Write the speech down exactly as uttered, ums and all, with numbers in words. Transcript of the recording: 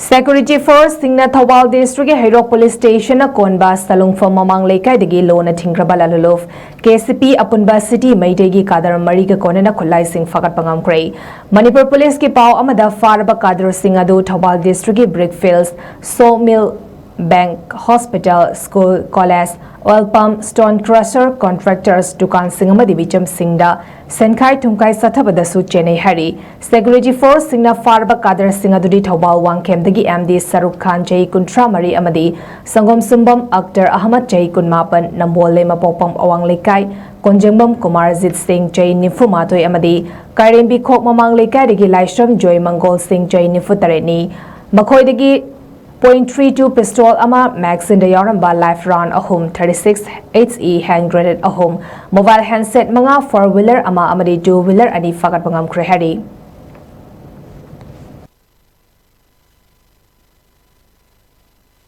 Security force ꯁꯤꯡꯅ ꯊꯧꯕꯥꯜ ꯗꯤꯁꯇ꯭ꯔꯤꯛꯀꯤ ꯍꯩꯔꯣꯛ police ꯁ꯭ꯇꯦꯁꯟꯅ ꯀꯣꯟꯕ ꯁꯂꯨꯡꯐꯝ ꯃꯃꯥꯡ ꯂꯩꯀꯥꯏꯗꯒꯤ ꯂꯣꯟꯅ ꯊꯤꯡꯈ꯭ꯔꯕ ꯂꯥꯂꯨꯂꯨꯐ ꯀꯦ ꯁꯤ ꯄꯤ ꯑꯄꯨꯟꯕ ꯁꯤꯇꯤ ꯃꯩꯇꯩꯒꯤ ꯀꯥꯗꯔ ꯃꯔꯤꯒ ꯀꯣꯟꯅꯅ ꯈꯨꯠꯂꯥꯏꯁꯤꯡ ꯐꯥꯒꯠꯄ ꯉꯝꯈ꯭ꯔꯦ꯫ ꯃꯅꯤꯄꯨꯔ ꯄꯨꯂꯤꯁꯀꯤ ꯄꯥꯎ ꯑꯃꯗ, ꯐꯥꯔꯕ ꯀꯥꯗꯔꯁꯤꯡ ꯑꯗꯨ ꯊꯧꯕꯥꯜ ꯗꯤꯁꯇ꯭ꯔꯤꯛꯀꯤ brick fields, saw mill, bank, hospital, school, college, oil pump, stone crusher, contractors, ꯗꯨꯀꯥꯟꯁꯤꯡ ꯑꯃꯗꯤ ꯃꯤꯆꯝꯁꯤꯡꯗ ꯁꯦꯟꯈꯥꯏ ꯊꯨꯝꯈꯥꯏ ꯆꯠꯊꯕꯗꯁꯨ ꯆꯦꯟꯅꯩ ꯍꯥꯏꯔꯤ꯫ ꯁꯦꯀ꯭ꯌꯨꯔꯤꯇꯤ ꯐꯣꯔꯁꯁꯤꯡꯅ ꯐꯥꯔꯕ ꯀꯥꯗꯔꯁꯤꯡ ꯑꯗꯨꯗꯤ ꯊꯧꯕꯥꯜ ꯋꯥꯡꯈꯦꯝꯗꯒꯤ ꯑꯦꯝ ꯗꯤ ꯁꯔꯨꯛ ꯈꯥꯟ, ꯆꯍꯤ ꯀꯨꯟꯊ꯭ꯔꯥ ꯃꯔꯤ, ꯑꯃꯗꯤ ꯁꯪꯒꯣꯝ ꯁꯨꯝꯕꯝ ꯑꯛꯇꯔ ꯑꯍꯃꯗ, ꯆꯍꯤ ꯀꯨꯟꯃꯥꯄꯟ, ꯅꯝꯕꯣꯜ ꯂꯩꯃꯄꯣꯛꯄꯝ ꯑꯋꯥꯡ ꯂꯩꯀꯥꯏ, ꯀꯣꯟꯖꯦꯡꯕꯝ ꯀꯨꯃꯥꯔꯖꯤꯠ ꯁꯤꯡ, ꯆꯍꯤ ꯅꯤꯐꯨ ꯃꯥꯊꯣꯏ, ꯑꯃꯗꯤ ꯀꯥꯏꯔꯦꯝꯕꯤ ꯈꯣꯛ ꯃꯃꯥꯡ ꯂꯩꯀꯥꯏꯗꯒꯤ ꯂꯥꯏꯁ꯭ꯔꯝ ꯖꯣꯏ ꯃꯪꯒꯣꯜ ꯁꯤꯡ, ꯆꯍꯤ ꯅꯤꯐꯨ ꯇꯔꯦꯠꯅꯤ꯫ ꯃꯈꯣꯏꯗꯒꯤ ꯄꯣꯏꯟꯠ ꯊ꯭ꯔꯤ ꯇꯨ ꯄꯤꯁꯇꯣꯜ ꯑꯃ, ꯃꯦꯒꯥꯖꯤꯟꯗ ꯌꯥꯎꯔꯝꯕ ꯂꯥꯏꯐ ꯔꯥꯎꯟ ꯑꯍꯨꯝ, thirty six H E hand grenade ꯑꯍꯨꯝ, ꯃꯣꯕꯥꯏꯜ ꯍꯦꯟꯁꯦꯠ ꯃꯉꯥ, ꯐꯣꯔ ꯋꯤꯂꯔ ꯑꯃ ꯑꯃꯗꯤ ꯇꯨ ꯋꯤꯂꯔ ꯑꯅꯤ ꯐꯥꯒꯠꯄ ꯉꯝꯈ꯭ꯔꯦ ꯍꯥꯏꯔꯤ꯫